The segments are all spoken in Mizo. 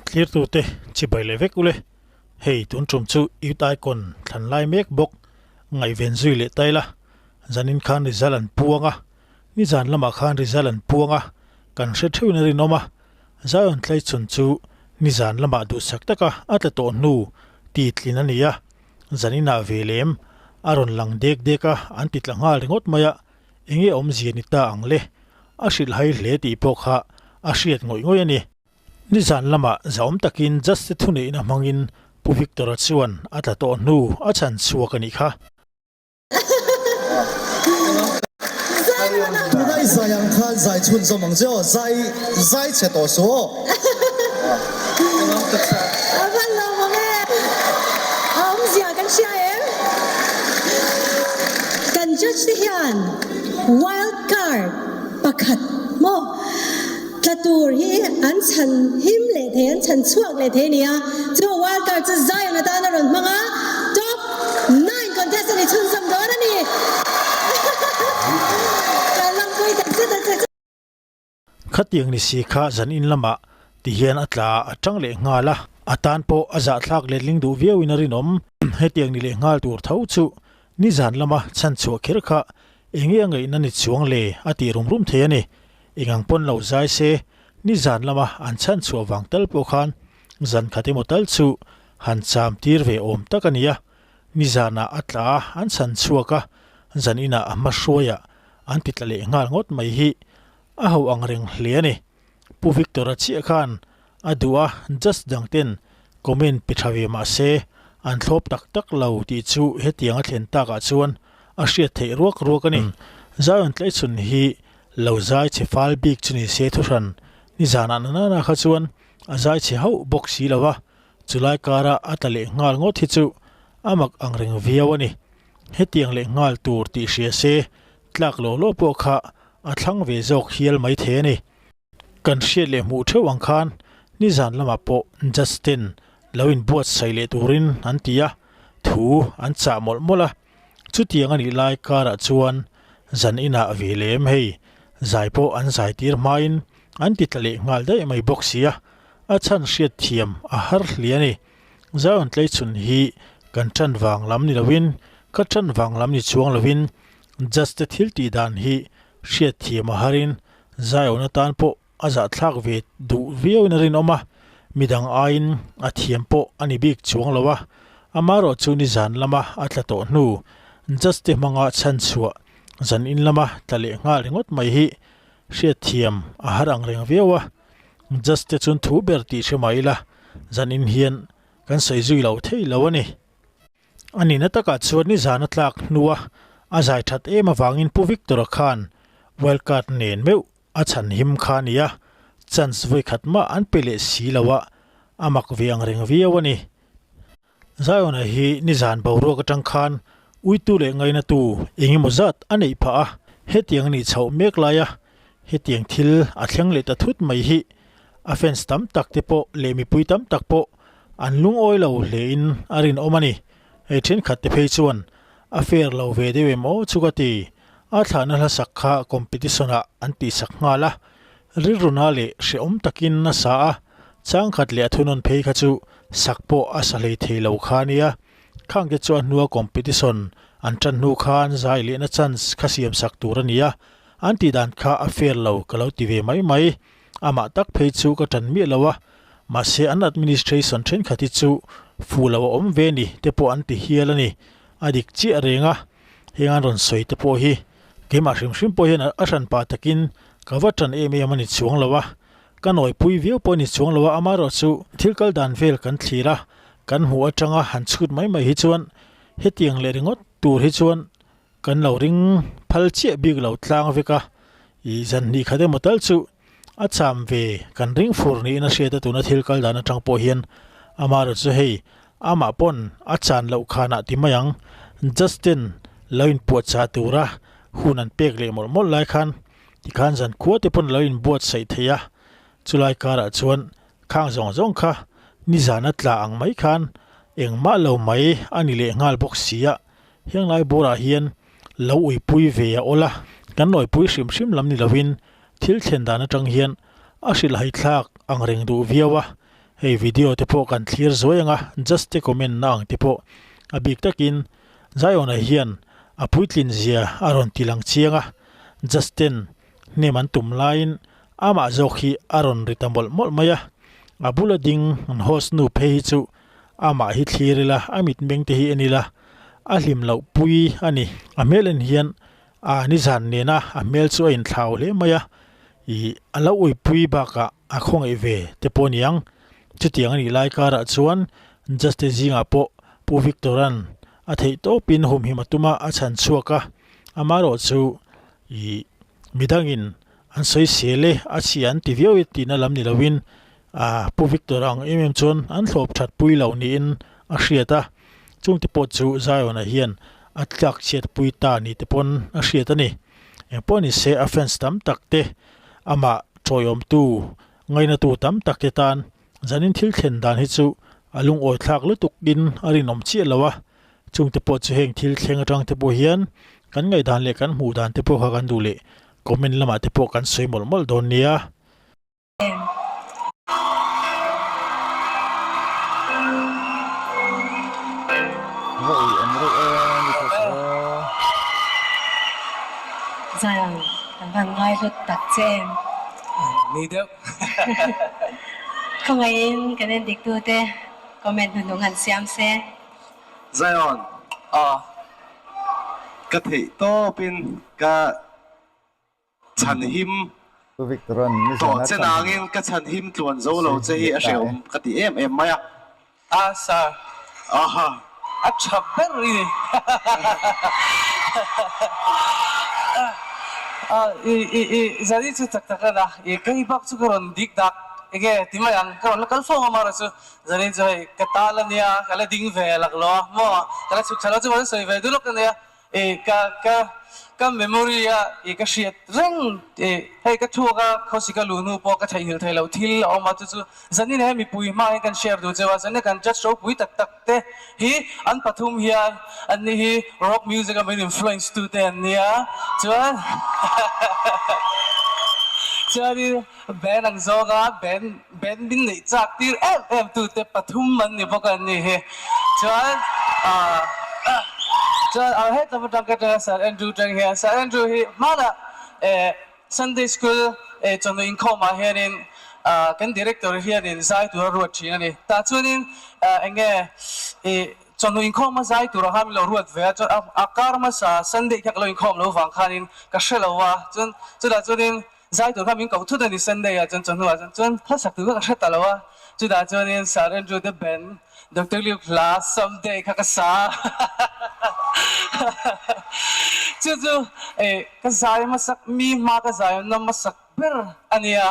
Thlirtute chibai leh vek ule. Hei tun tum chu Youth Icon thlan lai mek bawk ngaihven zui leh ta ila. Zanin khan result an puang a, nizan lamah khan result an puang a, kan hre theuhin a rinawm a. Zion Tlaichhun chu nizan lamah duhsak taka a tla tawh hnu titlin a ni a, zaninah ve lem a rawn lang dek dek a, an ti tla nghal ringawt mai a. Enge awmzia ni ta ang le? A hrilhhai hle tih pawh kha a hriat ngawih ngawih a ni. Nizan lamah zahawm takin Justice thuneihna hmangin Pu Victor-a chuan a tla tawh hnu a chhan chhuak a nih kha. Tuna i zai ang khan zai chhunzawm ang che aw, zai zai chhe tawh suh aw. A van lawm ang e, a awmzia kan hria em? Kan judge te hian wild card pakhat maw tla tur hi an chhan him leh thei, an chhan chhuak leh thei a ni a, chu wild card chu Zion atan a rawn hmang a, top nine contestant i chhunzawm dawn a ni. Kan lawmpui tak zet a che. Khatiang ni si kha zan in lamah ti hian a tla a tang leh nghal a, a tan pawh a zahthlak letling duh viau in a rinawm. Hetiang ni leh nghal tur tho chu nizan lama chhanchhuah kher kha enge a ngaihna ni chuang le a tih rum rum thei a ni. Engang pawn lo zai se nizan lama an chhanchhuah vang tal pawh khan zan khat emaw tal chu han cham tir ve awm tak a ni a. Nizanah a tla a, an chhanchhuak a, zan inah a hma hruaiah an ti tla leh nghal ngawt mai hi a ho ang reng hle a ni. Pu Victor-a chiah khan a duh a, judge dang ten comment pe tha ve mah se an thlawp tak tak lo tih chu hetiang a thlen takah chuan a hriat theih ruak ruak a ni. Zion Tleichhun hi lo zai chhe fal bik chu ni se thuhran nizanah na nana kha chuan a zai chhe hauh bawk si lo a, chulai kara a tla leh nghal ngawt hi chu a mak ang reng viau a ni. Hetiang leh nghal tur tih hria se tlak lo lo pawh kha a thlang ve zawk hial mai thei a ni. Kan hriat leh hmuh theuh ang khan nizan lamah pawh Justin lo inbuatsaih leh turin an ti a, thu an chah mawlh mawlh a. Chutiang a nih lai karah chuan zan inah ve lem hei zai pawh an zai tir hmain an ti tla leh nghal daih mai bawk si a, a chhan hriat thiam a har hle a ni. Zion Tleichhun hi kan ṭan vang lam ni loin ka ṭan vang lam ni chuang loin Judge te thil tih dan hi hriatthiam a harin Zion atan pawh a zahthlak ve duh viauin a rinawm a, midang aiin a thiam pawh a ni bik chuang lo a, amaherawh chu nizan lama a tla tawh hnu Judge te hmanga chhanchhuah zan in lama tla leh nghal ringawt mai hi hriatthiam a har ang reng viau a, Judge te chuan thu ber tih hre mah ila zan in hian kan sawi zui lo thei lo a ni. A nihna takah chuan nizan a tlak hnua a zai that em avangin Pu Victor-a khan wild card nen meuh a chhan him kha a ni a, chance vawikhat mah an pe leh si lo a, a mak ve ang reng viau a ni. Zion-a hi nizan boruak atang khan uitu leh ngainatu eng emaw zat a neih phah a, hetiang a nih chhoh mek laia hetiang thil a thleng leh ta thut mai hi a fans tam tak te pawh leh mipui tam tak pawh an lungawi lo hlein a rinawm a ni. Hei thenkhat te phei chuan a fair lo ve deuh em aw chu ka ti. A thlahna hlasak kha competition ah an tihsak nghal a, rilruna leh hrehawm takin a sa a, changkhat leh a thunawn phei kha chu sak pawh a sa hlei thei lo kha a nia. Khangte chu a hnua competition an tan hnu khan zai lehna chance kha siamsak tur a ni a, an tihdan kha a fair lo ka lo ti ve mai mai. Amah tak phei chu ka tan miah lo a, mahse an administration thenkhat hi chu fuh lo a awm ve ni te pawh an ti hial a ni. A dik chiah reng a, heng an rawn sawi te pawh hi keimah hrim hrim pawh hian a hran pah takin ka va tan em em a ni chuang lo a, ka nawipui viau pawh a ni chuang lo a, amaherawh chu thil kal dan vel kan thlir a, kan hmuh atanga han chhut mai mai hi chuan hetiang leh ringawt tur hi chuan Kan lo ring phal chiah bik lo tlang vek a, ih zan hnih khat emaw tal chu a cham ve kan ring fur niin a hriat a, tuna thil kal dan atang pawh hian amaherawh chu hei amah pawn a chan loh khanah ti mai ang, Justin lo inpuahchah tura hun an pek leh mawlh mawlh lai khan tikhan zan khua te pawn a lo inbuatsaih thei a, chulai karah chuan khang zawng zawng kha nizan a tla ang mai khan engmah lo mai a ni leh nghal bawk si a. Henglai bawrah hian lo uipui ve a awl a, kan nawipui hrim hrim lam ni lovin thil thlen dan atang hian a hrilhhaithlak ang reng duh viau a. Hei video te pawh kan thlir zuai ang a, just te comment na ang te pawh a bik takin Zion-a hian a puitlin zia a rawn ti lang chiang a, just ten hnem an tum laiin amah zawk hi a rawn ri ta mawlh mawlh mai a, a bula ding an host nu phei hi chu amah hi thlir ila a mitmeng te hi en ila a hlim loh pui a ni. A hmel en hian a nizan nena a hmel chu a inthlau hle mai a, ih a lo uipui bakah a khawngaih ve te pawh a ni ang. Chutiang a nih lai karah chuan Juste zingah pawh Pu Victor-a'n a theih tawpin humhim a tum a, a chhan chhuak a, amaherawh chu ih midangin an sawi sel e, a chhia an ti viau e tihna lam ni loin ah Pu Victor ang em em chuan an thlawp that pui lo niin a hriat a, chungte pawh chu Zion-a hian a tlak chhiat pui ta ni te pawn a hriat a ni. Engpawh ni se a fans tam tak te amah tawiawmtu ngainatu tam tak te tan Zanin thil thlen dan hi chu a lungawi thlak lutuk in a rinawm chiah lo a, chungte pawh chu heng thil thleng atang te pawh hian kan ngaihdan leh kan hmuh dan te pawh kha kan duh leh comment lamah te pawh kan sawi mawlh mawlh dawn nia. Va ui awm reuh e Lucas aw. Zion, kan van ngai hlut tak che em? Ni deuh. Khawngaihin kan en diktute comment hnuhnung han siam se. Zion, Aw. Ka theih tawpin ka chhan him Pu Victor-a'n nizan tawh a che chhan nangin ka chhan him tluan zo lo che hi a hrehawm ka ti em em mai a. A sir. Aha. A tha ber i ni. I i i zani chu tak tak a na. I ka hi bak chu ka rawn dik dak enge ti mai ang. Ka rawn la kal fo ang amaherawh chu zani chu hei ka tal a nia ka la ding ve lak lo a maw ka la chhuk tha lo chu ka sawi ve duh lawk a nia. I ka ka ka memory a i ka hriat reng i hei ka thuak a khawsik a luh hnu pawh ka theihnghilh thei loh thil a awm a chu chu zanin he mipui hma hian kan share duh cheu a zanin kan judge ropui tak tak te hi an pathum hian an ni hi rock music a min influence tu te an nia chuan chuanin band ang zawng a band band min neih chak tir em em tu te pathum an ni bawk a ni hi chuan ah chuan ah hetlam atang ka tanga Sir Andrew tang hian Sir Andrew hi hmanah eh Sunday school eh chawhnu inkhawm ah hianin ah kan director hianin zai tur a ruat thin a ni tah chuanin ah eng nge ih chawhnu inkhawm a zai tur ah khan min lo ruat ve a chuan a kar hmasa Sunday kha ka lo inkhawm lo vang khanin ka hre lo a chuan chutah chuanin Zai tur kha min koh thut a ni Sunday ah chuan chawhnu ah chuan chuan hlasak tur kha ka hre ta lo a, chutah chuanin Sir Andrew te band Doctor Luke hla Someday kha ka sa chu chu eh ka zai hmasak mi hma ka zai na hmasak ber a nia,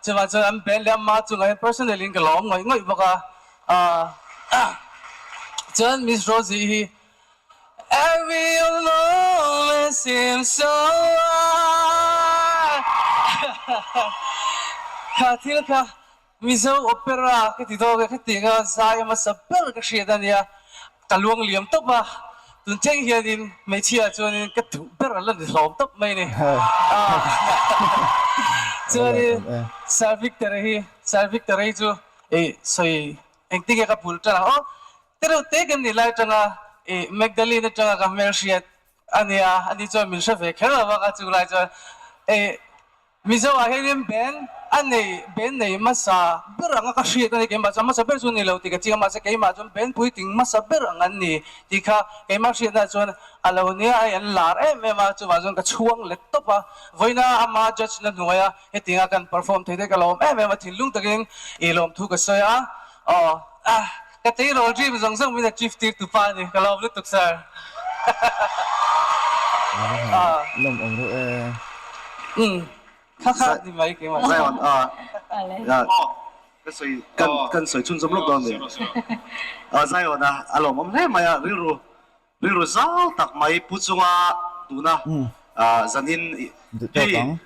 chuvang chuan an band leh ama chungah hian personally in ka lawm ngawih ngawih bawk a, ah chuan Miss Rosie hi Every moment seems so hard Kha thil kha Mizo opera ka ti dawk e, khatiang a zai hmasa ber ka hriat a nia, ka luang liam tawp a, tun thleng hianin hmeichhia chuanin ka duh ber a la ni hlawm tawp mai a ni. Chuanin Sir Victor hi, Sir Victor hi chu sawi engtin nge ka bul tan ang aw, Te reuh te kan nih lai atanga ih Magdalene atanga ka hmelhriat a nia, ani chuan min hre ve kher lo a ka chu lai chuan ih Mizo ah hianin band a nei band nei hmasa ber anga ka hriat a ni keimah chuan hmasa ber chu ni lo tih ka ching a mahse keimah chuan band puitling hmasa ber ang an ni tih kha keimah hriatna chuan a lo nia hei an lar em em a chuvang chuan ka chhuang let tawp a vawiina ama judge na hnuaia hetianga kan perform thei te ka lawm em em a thinlung takin ih lawmthu ka sawi a aw ah. Ka tleirawl dream zawng zawng min achieve tir tu pa a ni, ka lawm lutuk sir. Lawm awm reuh e. Umm kha kha ni mai keimah. Zion a ka sawi kan kan sawi chhunzawm lawk dawn ni. Zion a a lawmawm hle mai a rilru rilru zau tak mai pu chunga tuna zanin Duh tawk hei ang.